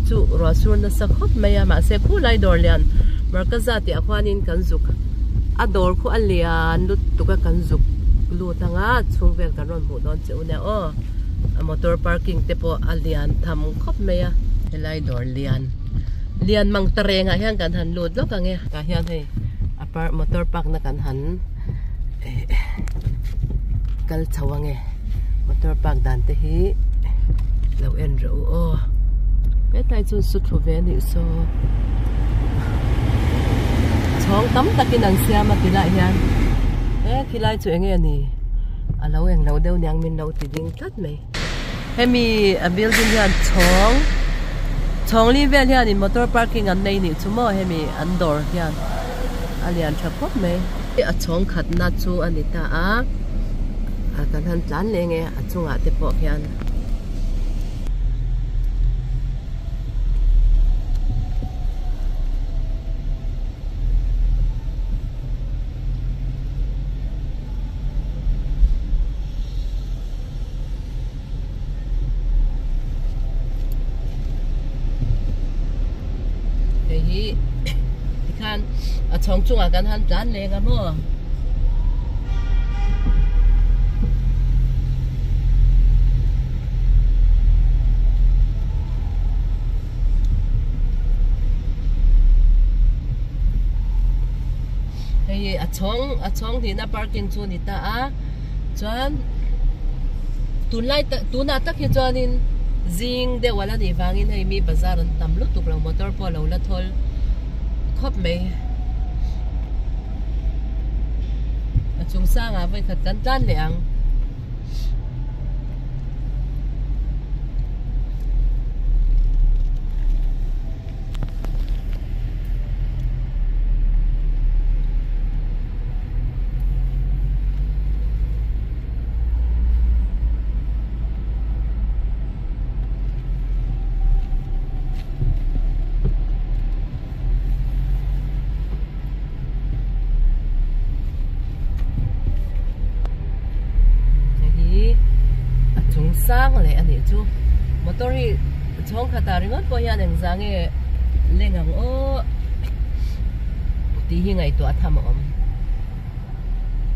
chu ruah sur nasa khawp mai a mahse khulai dawr lian markaza tih ah khuanin kan zuk a dawr khu a lian lutuk a kan zuk lut ang a chhung vel kan rawn hmuh dawn che u nia aw a motor parking te pawh a lian tham khawp mai a helai dawr lian lian mang ta reng ah hian kan han lut lawk ang e tah hian hei a par motor park na kan han eh kal chho ang e motor park dan te hi lo en reuh u aw hetlai chu su thlu ve anih saw chhawng tam takin an siam a ti lai hian he khilai chu enge a ni a lo eng lo deuh niang min lo ti ding tlat mai hemi a building hian chhawng chhawng li vel hianin motor parking an nei nih chu maw hemi an dawr hian a lian tha khawp mai. A chhawng khatna chu a ni ta a a kan han tlan leh nge a chungah te pawh hian. Hei hi tikhan a chhawng chungah kan han tlan leng a maw. Hei hi a chhawng a chhawng hnihna parking chu a ni ta a chuan tunlai tak tunah tak hi chuanin zing deuh a la nih vangin hei mi bazar an tam lutuk lo motor pawh a lo la thawl khawp mai a chung sangah vawikhat kan tlan leh ang. Hei hi a chung sang leh a nih chu motor hi chhawng khatah ringawt pawh hian engzah nge leng ang aw tih hi ngaihtuah tham a awm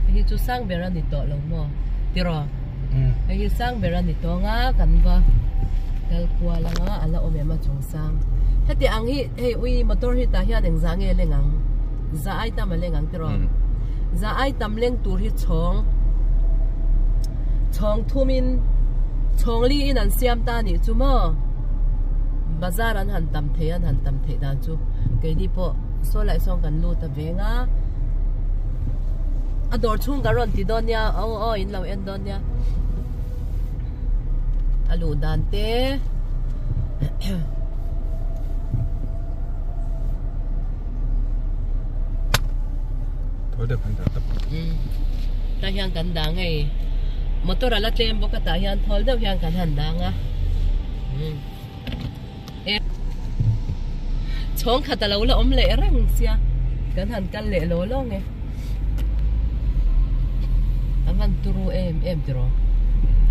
hei hi chu sang ber a ni tawh lo maw tiraw hei hi sang ber a ni tawng a kan va kal kual ang a a la awm em a chung sang heti ang hi hei ui motor hi tah hian engzah nge leng ang za ai tam a leng ang tiraw za ai tam leng tur hi chhawng chhawng thum in chhawng li in an siam ta anih chu maw bazar an han tam thei an han tam theih dan chu keini pawh saw lai sawn kan lut a veng a a dawr chhung kan rawn ti dawn nia aw aw in lo en dawn nia a luh dan te Tah hian kan dang hei motor a la tlem bawk a tah hian thawl deuh hian kan han dang a chhawng khat a lo la awm leh reng sia kan han kal leh law law nge a van turu em em tiraw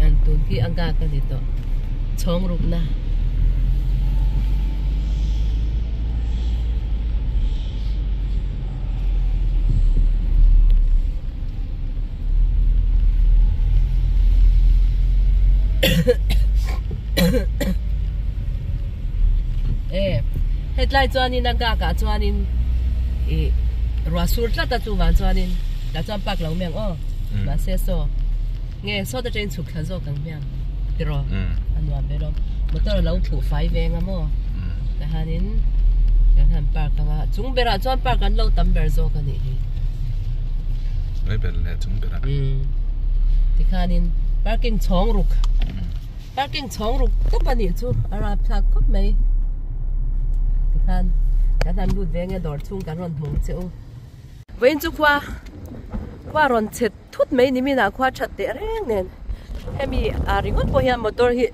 an tun khi a gak a ni tawh chhawng rukna. E hetlai chuanin a gak ah chuanin ih ruah sur tlat a chuvang chuanin tah chuan park lo hmiang aw mahse saw nge sawt atangin chhuk thla zawk ang hmiang tiraw a nuam ber awm motor a lo phuh fai veng a maw tahanin kan han park ang a chung berah chuan park an lo tam ber zawk a nih hi hnuai ber leh chung berah tikhanin parking chhawng ruk parking chhawng ruk tawp a nih chu a rapthlak khawp mai tikhan kan han lut ve nge dawr chhung kan rawn hmu che u vawiin chu khua khua rawn chhe Thut mai ni minah khua that teh reng nen hemi ah ringawt pawh hian motor hi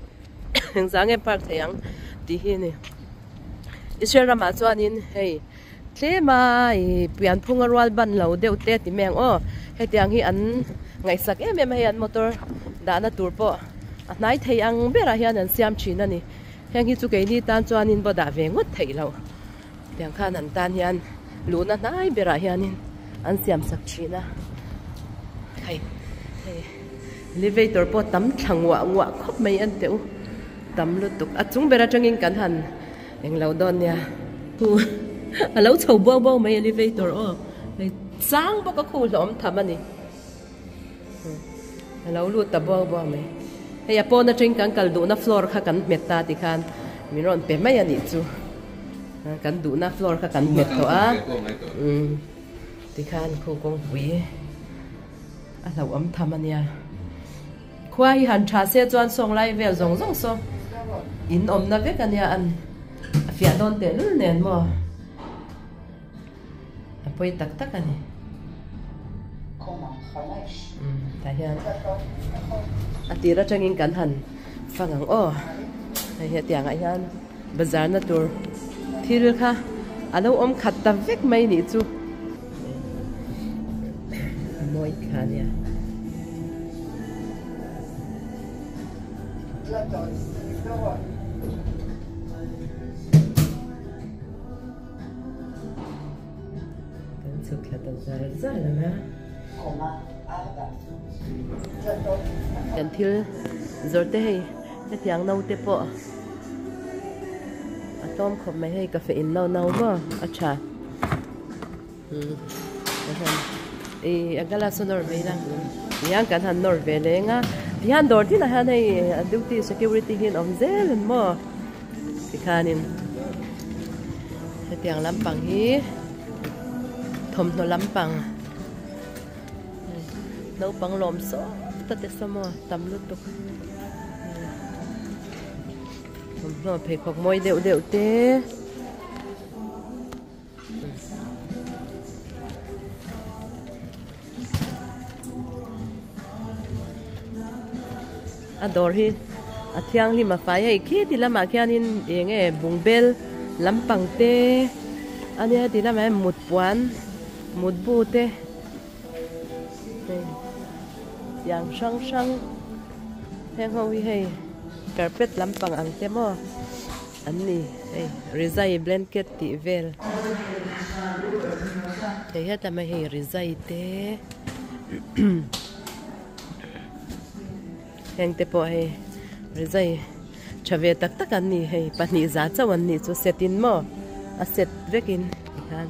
engzah nge park thei ang tih hi a ni. Israel ramah chuanin hei tlem a ih pianphunga rual ban lo deuh te ti mai ang aw hetiang hi an ngaihsak em em a hei an motor dahna tur pawh a hnai thei ang berah hian an siam thin a ni. Heng hi chu keini tan chuanin va dah ve ngawt theih loh. Tiang khan an tan hian luhna hnai berah hianin an siam sak thin a. Hei hei elevator pawh tam thla nguah nguah khawp mai an teh u. Tam lutuk a chung ber atangin kan han englo dawn nia. Khu a lo chho buau buau mai elevator aw. Hei chang bawk a khu hlawm tham a ni. A lo lut ta buau buau mai. Hei a pawn atang kan kal duhna floor kha kan hmet ta tikhan min rawn pe mai a nih chu. Kan duhna floor kha kan hmet tawh a. Tikhan khu kawngpui a hlauhawm tham a nia. Khua hi han tha se chuan sawng lai vel zawng zawng saw in awmna vek a nia an a fiah dawn tehlul nen maw. A pawi tak tak a ni. Umm tah hian a tir atangin kan han fang ang aw. Hei hetiangah hian bazar na tur thil kha a lo awm khat ta vek mai nih chu. A mawi kha nia. Kan chhuk thla ta zar zar ang a. Kan thil zawrh te hei hetiang naute pawh a tlawm khawp mai hei cafe in no no maw a tha ih a glass a nawr ve ila tihian kan han nawr ve leng a tihian dawr tinah hian hei a duty security hi an awm zel ang maw. Tikhanin hetiang lampang hi thawmhnaw lampang naupang lawm sawt ta te saw maw tam lutuk thawmhnaw pheikhawk mawi deuh deuh te. A dawr hi a thianghlim a fai hei khi ti lamah khianin eng nge bungbel lampang te a nia ti lamah hian mut puan mut bu te hei tiang hrang hrang heng ho hi hei carpet lampang ang te maw. An ni hei rizai blanket tih vel hei heta mai hei rizai te heng te pawh hei rizai tha ve tak tak an ni hei pahnih za chauh an nih chu set in maw a set vekin tikhan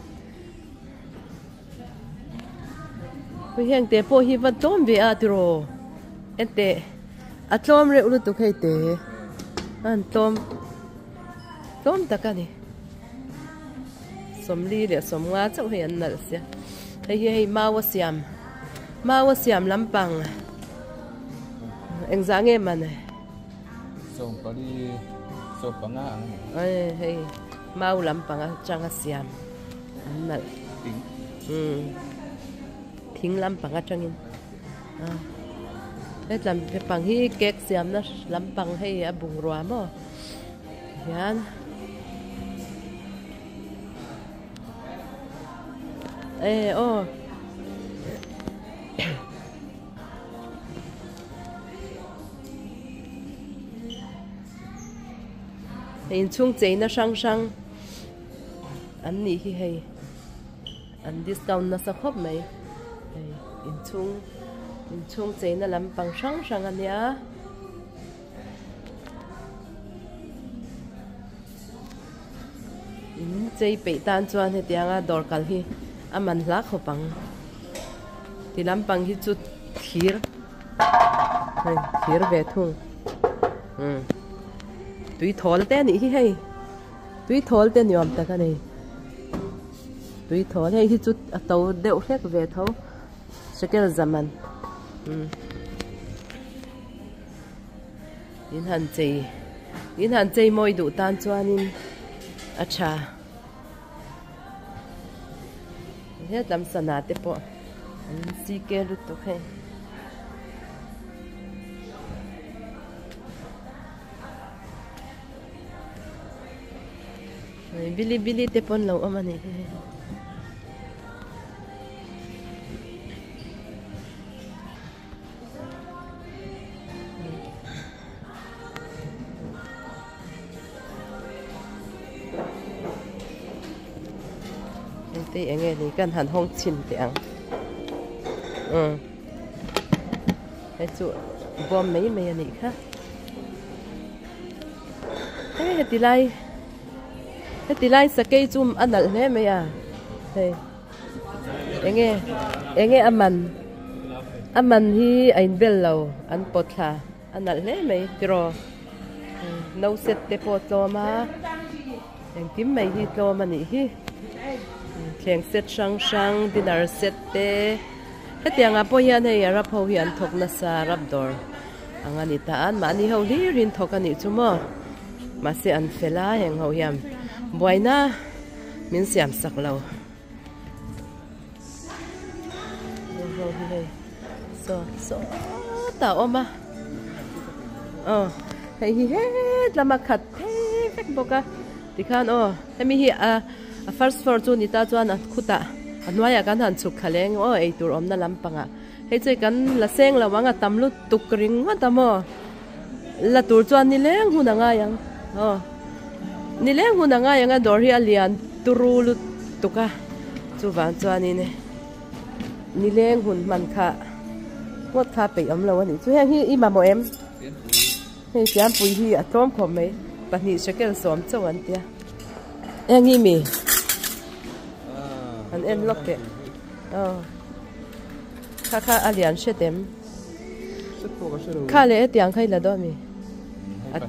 hei heng te pawh hi va tlawm ve a tiraw enteh. A tlawm reuh lutuk hei te a han tlawm tlawm tak a ni sawmli leh sawmnga chauh hei an nalh sia hei hi hei mau a siam mau a siam lampang engzah nge man sawmpali sawmpanga ang ani hei mau lampang atanga siam an nalh thing lampang atangin. Hetlam pang hi cake siamna lampang hei a bungrua maw hian e aw inchhung cheina hrang hrang an nih hi hei. An discount nasa khawp mai hei inchhung inchhung cheina lampang hrang hrang a nia. In chei peih tan chuan hetianga dawr kal hi a man hla khawp ang ti lampang hi chu thir hei thir ve thung umm tui thawl te a nih hi hei tui thawl te ni awm tak a ni. Tui thawl hei hi chu a to deuh hlek ve tho shekel zaman umm in han chei in han chei mawi duh tan chuanin a tha hetlam sana te pawh an CK lutuk hei. Bili bili te pawn lo awm a nih hi. Hei eng nge ni kan han hawng chhin teh ang umm hei chu bawm mai mai a nih kha hei heti lai heti lai sakei chu a nalh hle mai a hei eng nge eng nge a man a man hi a inbel lo an pawt thla. A nalh hle mai tiraw no set te pawh tlawm a engkim mai hi tlawm a nih hi thleng set hrang hrang dinner set te hetiang ah pawh hian hei arab ho hi an thawk nasa arab dawr ang a ni ta a mahni ho hlir in thawk a nih chu maw mahse an fel a heng ho hian buaina min siam sak lo. Ho hi hei saw saw ta awm a aw hei hi het lama khat phei vek bawk a tikhan aw hemi hi a a first floor chu ni ta chuan a khutah a hnuaiah kan han chhuk thla leng aw eitur awmna lampangah hei chu kan la seng lo ang a tam lutuk ringawt a maw la tur chuan ni leng hun a ngai ang aw ni leng hun a ngai ang a dawr hi a lian turu lutuk a chuvang chuanin ni leng hun hman kha ngawt kha peih awm lo a nih chu heng hi i mamawh em hei fiampui hi a tlawm khawp mai pahnih shekel sawm chauh an tia heng hi mi an en lawk teh aw kha kha a lian hret em. Kha leh hetiang kha i la dawn a mi?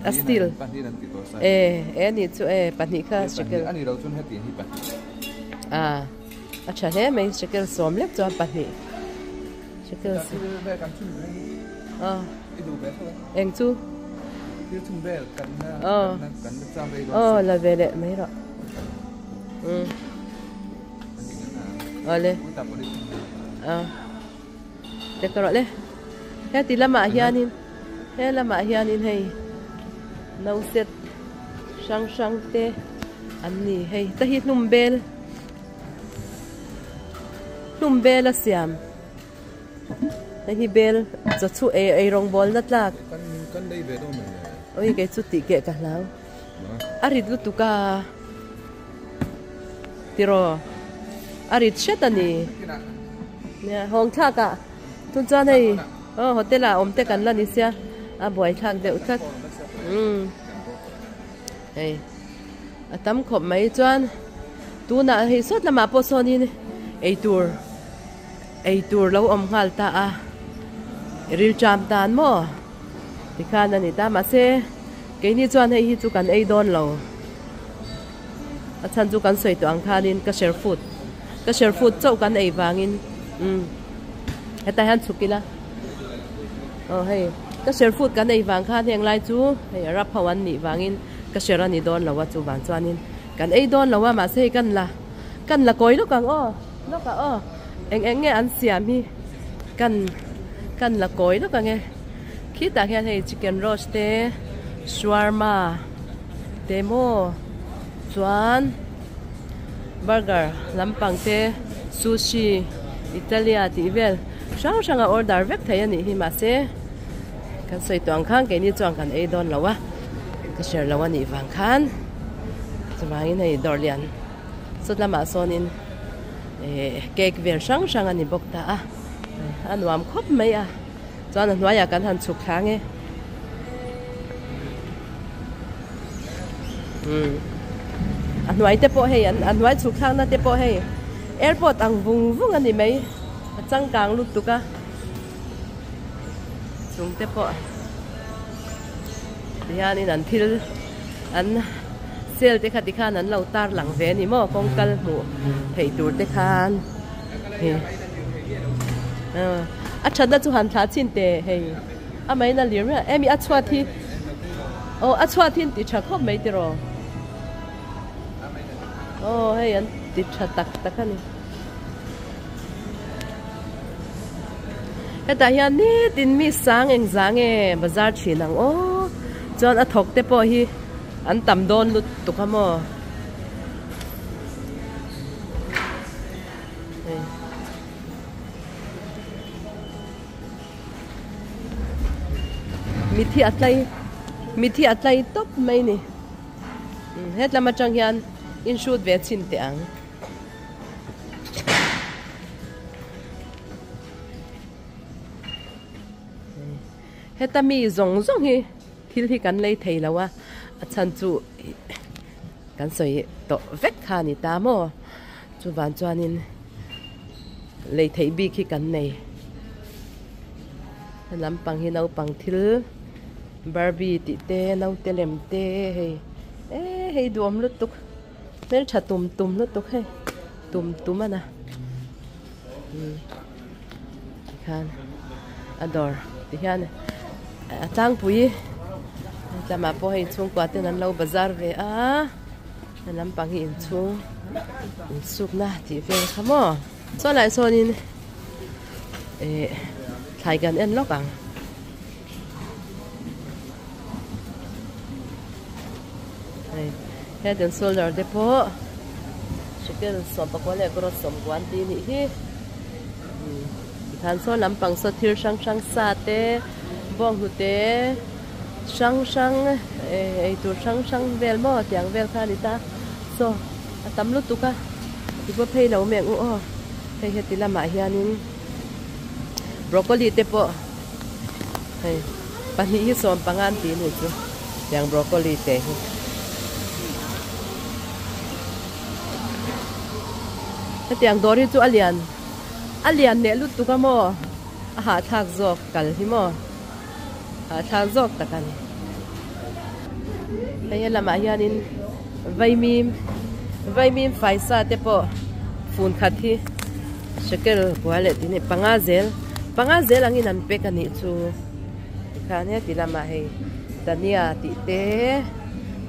A steel. E e ni chu e pahnih kha shekel. A a tha hle mai shekel sawm lek chuan pahnih. Shekel a eng chu aw la ve leh mai rawh. Um awle a. Te ka rawh le heti lamah hianin he lamah hianin hei no set hrang hrang te an ni hei ta hi hnum bel hnum bel a siam hei hi bel chaw chhu ei ei rawng bawl na tlak oi kei chu tih keh ka hlau a rit lutuk a tiraw a rit hret a ni. Nia hawng thlak ah tun chuan hei aw hotel ah awm te kan la ni sia a buai thlak deuh tlat umm hei a tam khawp mai chuan tunah hei sawt lamah pawh sawnin eitur eitur lo awm nghal ta a rilṭam tan maw tikhan a ni ta mahse keini chuan hei hi chu kan ei dawn lo. A chhan chu kan sawi tawh ang khanin ka share food ka share food chauh kan ei vangin umm hetah hian chhuk ila aw hei ka share food kan ei vang khan heng lai chu hei arab ho an nih vangin ka share a ni dawn lo a chuvang chuanin kan ei dawn lo a mahse hei kan la kan la kawi lawk ang aw lawk ah aw eng eng nge an siam hi kan kan la kawi lawk ang e khitah hian hei chicken roast te shawarma. Te maw chuan burger lampang te sushi italia tih vel hrang hrang a order vek thei a nih hi mahse kan sawi tawh ang khan keini chuan kan ei dawn lo a ka share lo a nih vang khan chuvangin hei dawr lian sawt lamah sawnin eh cake vel hrang hrang a ni bawk ta a a nuam khawp mai a. Chuan a hnuaiah kan han chhuk thla nge. Umm. A hnuai te pawh hei a hnuai chhuk thlakna te pawh hei airport ang vung vung a ni mai. A changkang lutuk a. Chung te pawh tihianin an thil an sale te kha tikhan an lo tar lang ve a ni maw kawng kal hmuh theih tur te khan. A thatna chu han thlah chin teh hei a mai na lir mai a emi a chhuat hi aw a chhuat hi an ti tha khawp mai tiraw aw hei an ti tha tak tak a ni hetah hian nitin mi sang eng zang nge bazar thin ang aw chuan a thawk te pawh hi an tam dawn lutuk a maw. Mithi a tlai mithi a tlai tawp mai ni hetlam atang hian in shoot ve chhin teh ang. Heta mi zawng zawng hi thil hi kan lei thei lo a, a chhan chu kan sawi tawh vek kha a ni ta maw? Chuvang chuanin lei theih bik hi kan nei. He lampang hi naupang thil Barbie tih te naute lem te hei eh hei duhawm lutuk hmeltha tum tum lutuk hei tum tum a na umm tikhan a dawr ti hian a tlangpui lamah pawh hei chhungkua ten an lo bazar ve a he lampang hi inchhung insukna tih vel kha maw saw lai sawnin eh thlai kan en lawk ang. Hei head and shoulder te pawh shekel sawmpakua leh gross sawmkua an tih anih hi tikhan saw lampang saw thil hrang hrang sa te bawnghnute hrang hrang eitur hrang hrang vel maw tiang vel kha a ni ta saw a tam lutuk a tibuai phei lo mek u aw hei heti lamah hianin broccoli te pawh. Hei pahnih hi sawmpanga an tih anih chu tiang broccoli te hi. Hetiang dawr hi chu a lian a lian leh lutuk a maw a hahthlak zawk kal hi maw hahthlak zawk tak a ni. Hei helamah hianin vaimim vaimim faisa te pawh fun khat hi shekel kua leh tih ni panga zel panga zel angin an pack a nih chu tikhan heti lamah hei dania tih te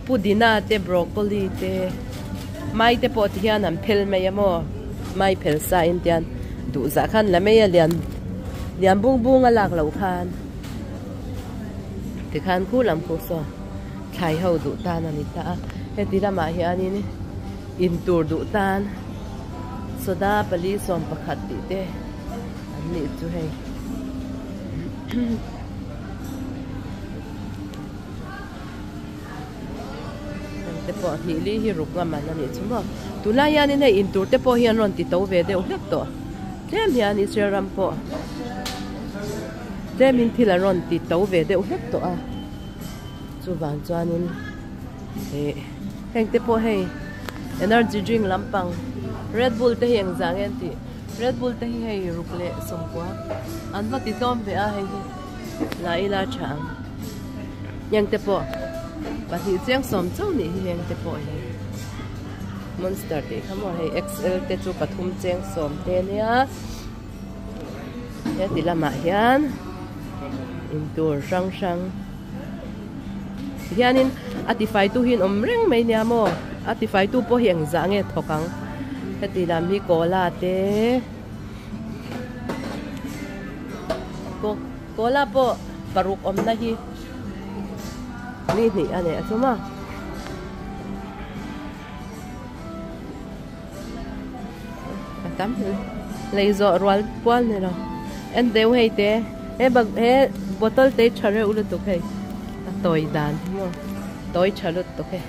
pudina te broccoli te mai te pawh ti hian an phel mai a maw mai phel sa in tian duh zah khan la mai a lian lian bung bung a lak loh khan. Tikhan khu lam khu saw thlai ho duh tan a ni ta a, heti lamah hianin in tur duh tan soda pali 11 tih te an nih chu hei. Heng te pawh hnih li hi ruk ngam an a nih chu maw. Tunlai hianin hei in tur te pawh hi an rawn ti to ve deuh hlek tawh tlem hian Israel ram pawh. Tlemin thil a rawn ti to ve deuh hlek tawh a, chuvang chuanin ih heng te pawh hei energy drink lampang red bull te hi engzah nge an tih red bull te hi hei ruk leh sawmkua an va ti tlawm ve a hei hi la ila tha ang heng te pawh pahnih chiang sawm chauh nih hi heng te pawh hi monster tih kha maw hei xl te chu pathum cheng sawm te ania. Heti lamah hian intur hrang hrang hianin a tifaitu hi an awm reng mai nia maw a tifaitu pawh hi engzah nge thawk ang heti lam hi cola te cola pawh paruk awmna hi ni hnih a nei a chu maw. A tam hle lei zawh rual pual ni lo en deuh hei te he bag he bottle te tha reuh lutuk hei a tawi dan hi maw tawi tha lutuk hei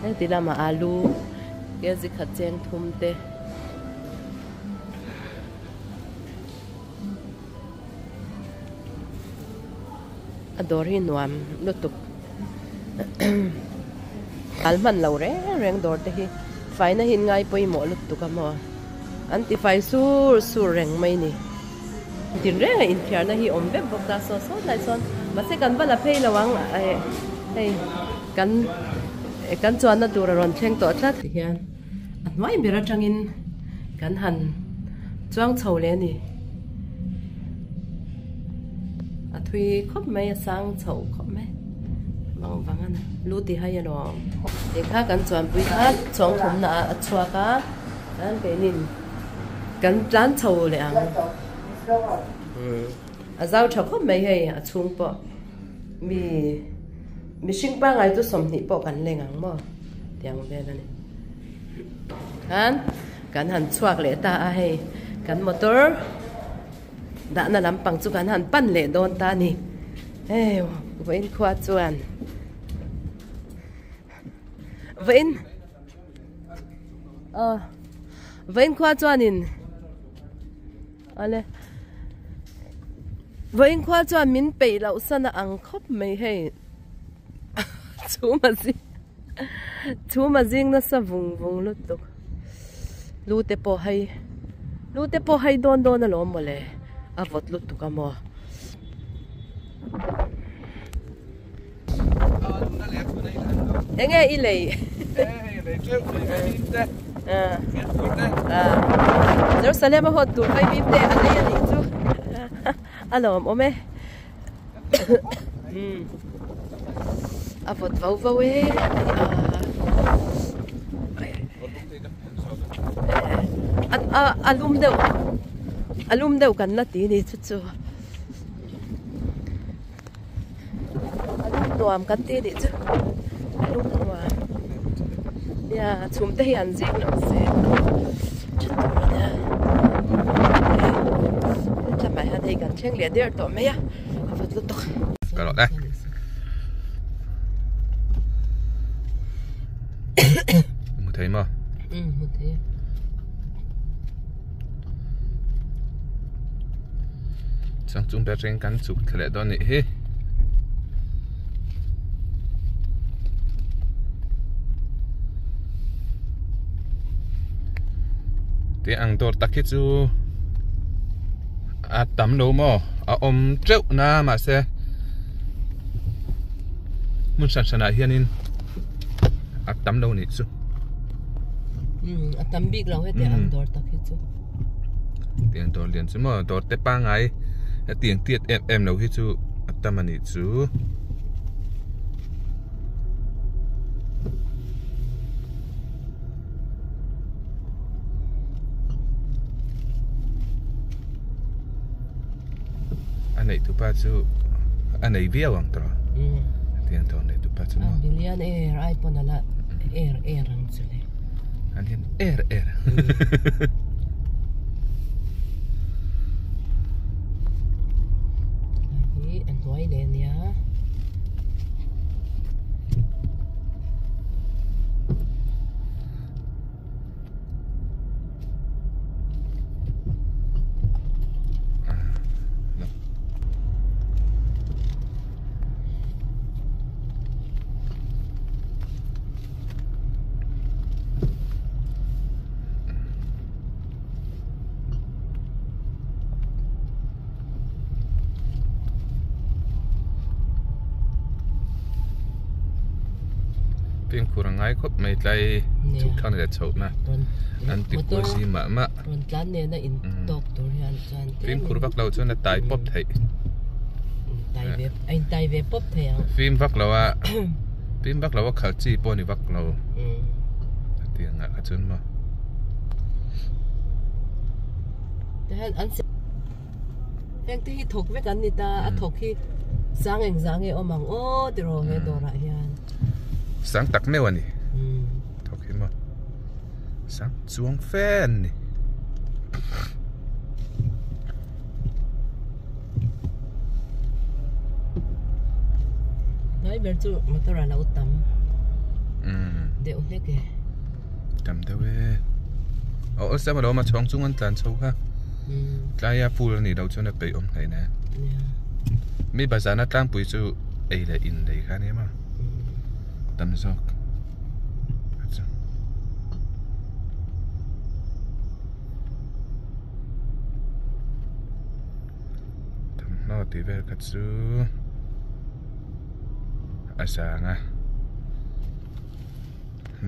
heti lamah alu kg khat cheng thum te. A dawr hi nuam lutuk al hman lo reng reng dawr te hi faina hi ngai pawimawh lutuk a maw an ti fai sur sur reng mai ni tin reng a inthiarna hi awm vek bawk ta saw sawt lai chuan mahse kan va la phei lo ang hei kan kan chuanna tur a rawn thleng tawh tlat hian a hnuai ber atangin kan han chuang chho leh a ni a thui khawp mai a sang chho khawp mai vang vang a ni lu ti hai alawm lehkha kan chuanpui kha chhawng thumna ah a chhuak a chuan keinin kan tlan chho leh ang a zau tha khawp mai hei a chhung pawh mi mihring pangngai chu 20 pawh kan leng ang maw. Tiang vel a ni. Khan kan han chhuak leh ta a hei kan motor dahna lampang chu kan han pan leh dawn ta a ni. Hei vawiin khua chuan vawiin aw vawiin khua chuanin. Ale vawiin khua chuan min peih loh san a ang khawp mai hei chhum a zing chhum a zing nasa vung vung lutuk lu te pawh hei lu te pawh hei dawn dawn alawm mawle a vawt lutuk a maw. Enge i lei? Jerusalem a hawn tur vaivim te a lei a nih chu a lawm awm e. A vawt vo vo e. A lum deuh a lum deuh kan la ti ni chu chu. A lum nuam kan ti anih chu a lum nuam nia chhum te hi an zing lo se tha tur a nia hetlaiah hian hei kan thleng leh der tawh mai a a vat lutuk. Ka rawh e. Hmu thei maw? Hmu thei. Chuan chung ber atangin kan chhuk thla leh dawn anih hi. Tih ang dawr tak hi chu a tam lo maw a awm teuh na mahse hmun hran hranah hianin a tam lo nih chu. Umm a tam bik lo heti ang dawr tak hi chu. Tiang dawr lian chu maw dawr te pangai hetiang tiat em em lo hi chu a tam a nih chu. A neih tupa chu a nei viau ang tawh tiang dawr neih tupa chu maw. A bilian er ai pawn a la er er ang chu le. An hian er er. Hi a hnuai leh ania. Fimkhur a ngai khawp mai tlai chhuk thlang leh chhoh na an ti kual si mah mah. Rawn tlan nena in tawk tur hian chuan Fimkhur vak lo chuan a tai pawp theih. Tai ve a in tai ve pawp thei ang. Fim vak lo a fim vak lo a khalh chi pawh a ni vak lo. A ti ang ah kha chuan maw. Tihian an heng te hi thawk vek an ni ta a thawk hi sang eng zang nge awm ang aw tiraw he dawrah hian. Sang tak meuh a ni. Thawk hi maw. Sang chuang fe an ni. Hnai ber chu motor a lo tam deuh hlek e. Tam deuh e. A awlsam a lo awm a chhawng chung an tlan chho kha. Tlaia pool a nih loh chuan a peih awm hleih nen. Mi bazarna tlangpui chu ei leh in lei kha a ni em a. Tam zawk. Thawmhnaw tih vel kha chu a zang a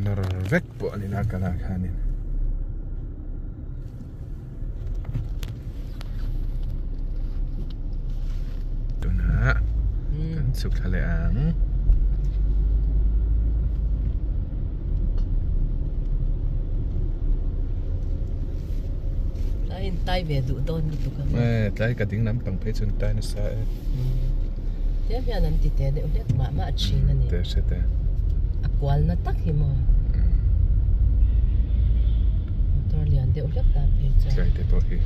nawr vek pawh a ni la ka lah khanin. Tunah kan chhuk thla leh ang. Tlai in tai ve duh dawn lutuk ang. Eh, tlai ka ding lampang phei chuan tai nasa e. Tlem hian an ti teh deuh hlek mah mah thin a ni. Te hre te. A kual na tak hi maw. Motor lian deuh hlek ta phei chuan. Tlai te pawh hi.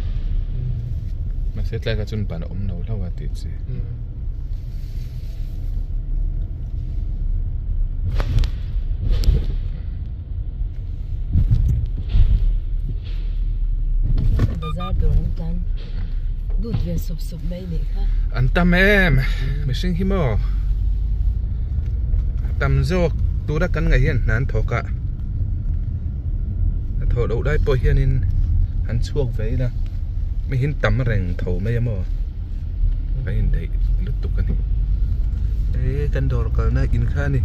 Mahse tlai kha chuan ban a awm lo hlauh a tih chi. Bazar tur an tlan. sup sup mai nih kha. An tam em mihring hi maw a tam zawk tura kan ngaih hian hna an thawk a a thawh loh lai pawh hianin an chhuak ve ila mi hin tam reng tho mai a maw kan indaih lutuk a ni e kan dawr kalna in kha a ni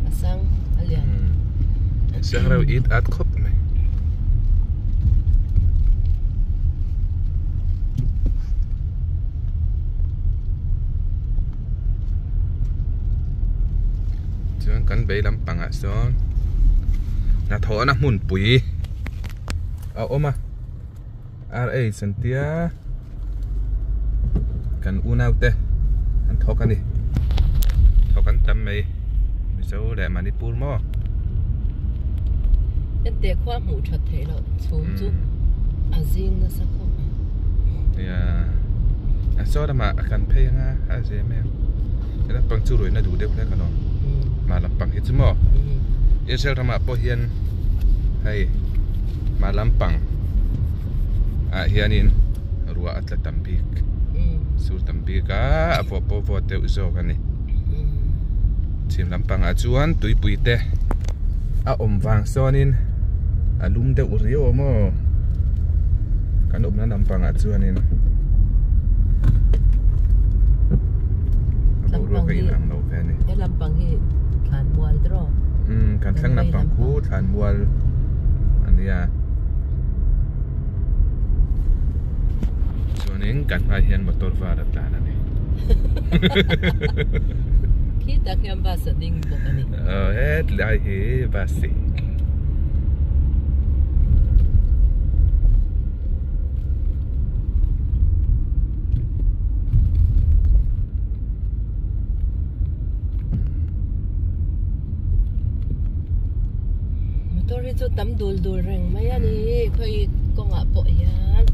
a sang a lian a sang reuh it at khawp mai. Chuan kan vei lampangah sawn hnathawhna hmunpui a awm a RH an tia kan unau te an thawk a ni thawk an tam mai Mizo leh Manipur maw. Hente khua hmuh that theih loh chhung chu a zing nasa khawp mai. Nia a saw lamah a kan phei anga a zeh mai ang he lampang chu ruihna duh deuh hlek alawm mah lampang hi chu maw Israel ramah pawh hian hei mah lampang ah hianin ruah a tla tam bik sur tam bik a a vawh pawh a vawt deuh zawk a ni chhim lampangah chuan tuipui te a awm vang sawnin a lum deuh riau a maw kan awmna lampangah chuanin a boruak a inang lo ve a ni he lampang hi thlanmual tiraw umm kan thlang lampang khu thlanmual a nia chuanin kan hmaah hian motor var a tlan a ni khitah khian bus a ding bawk a ni. Aw hetlai hi bus hi. Motor hi chu tam dul dul reng mai a ni khawi kawngah pawh hian.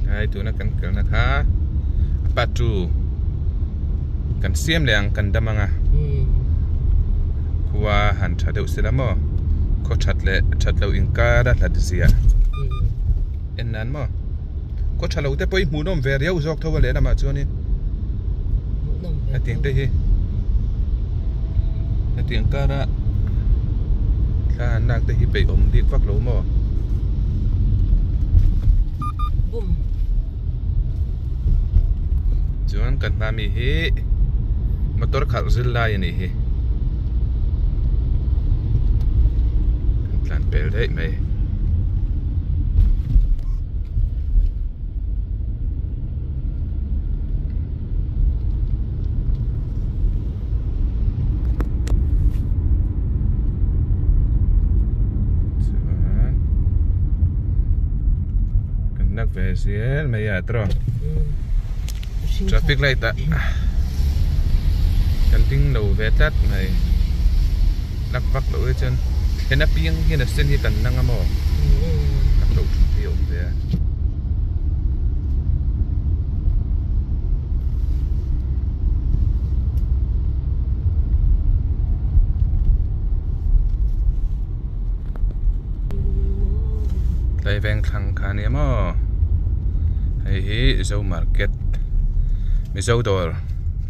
Tlai tuna kan kalna kha a pa tu kan siam leh ang kan dam anga khua han tha deuh sela maw khaw that leh that loh inkar a hlat zia en nan maw khaw tha lo te pawh hi hmuhnawm ve riau zawk tho a lehlamah chuanin hetiang te hi hetiang kara thla an lak te hi peih awm bik vak lo maw. Chuan kan hma mi hi motor khalh zir lai a nih hi kan tlan pel daih mai. Chuan kan lak ve zel mai a tiraw traffic light ah kan ding lo ve tlat mai lak vak loh hi chuan thlen apiang hian a sen hi kan nang a maw lak loh thu hi a awm ve a. Tlai veng thlang kha ania maw hei hi zo market mizo dawr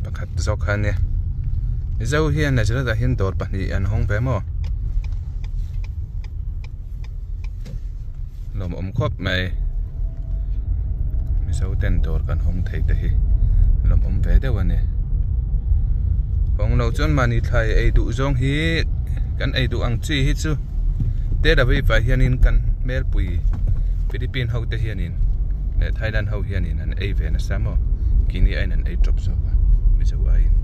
pakhat zawk kha ania mizo hian Nazareth ah hian dawr pahnih an hawng ve maw. Lawmawm khawp mai Mizo ten dawr kan hawng thei te hi lawmawm ve deuh a ni hawng loh chuan mahni thlai ei duh zawng hi kan ei duh ang chi hi chu Tel Aviv ah hianin kan hmelpui Philippine ho te hianin leh Thailand ho hianin an ei ve nasa maw keini aiin an ei tawp zawk a Mizo aiin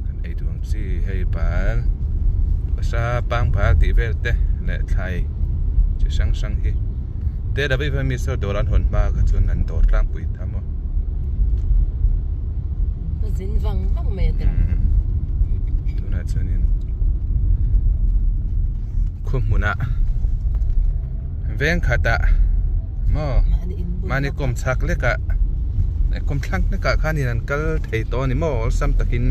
kan ei duh ang chi hei bal pasa pangbal tih vel te leh thlai chi hrang hrang hi Tel Aviv a mi saw dawr an hawn hma kha chuan an dawr tlangpui ta maw. Ka zin vang vang mai a tira. Tunah chuanin khu hmunah veng khatah maw mahni kawm chhak lekah kawm thlang lekah khanin an kal thei tawh a ni maw awlsam takin.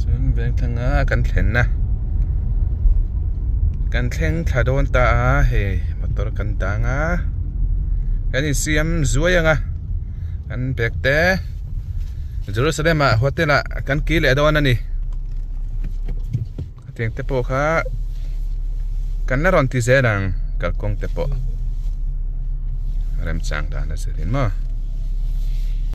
Chuan veng thlanga kan thlenna kan thleng thla dawn ta a hei motor kan dang a kan insiam zuai ang a kan bag te Jerusalem ah hotel ah kan kir leh dawn a ni hetiang te pawh kha kan la rawn ti zel ang kalkawng te pawh remchang dan a zir in maw.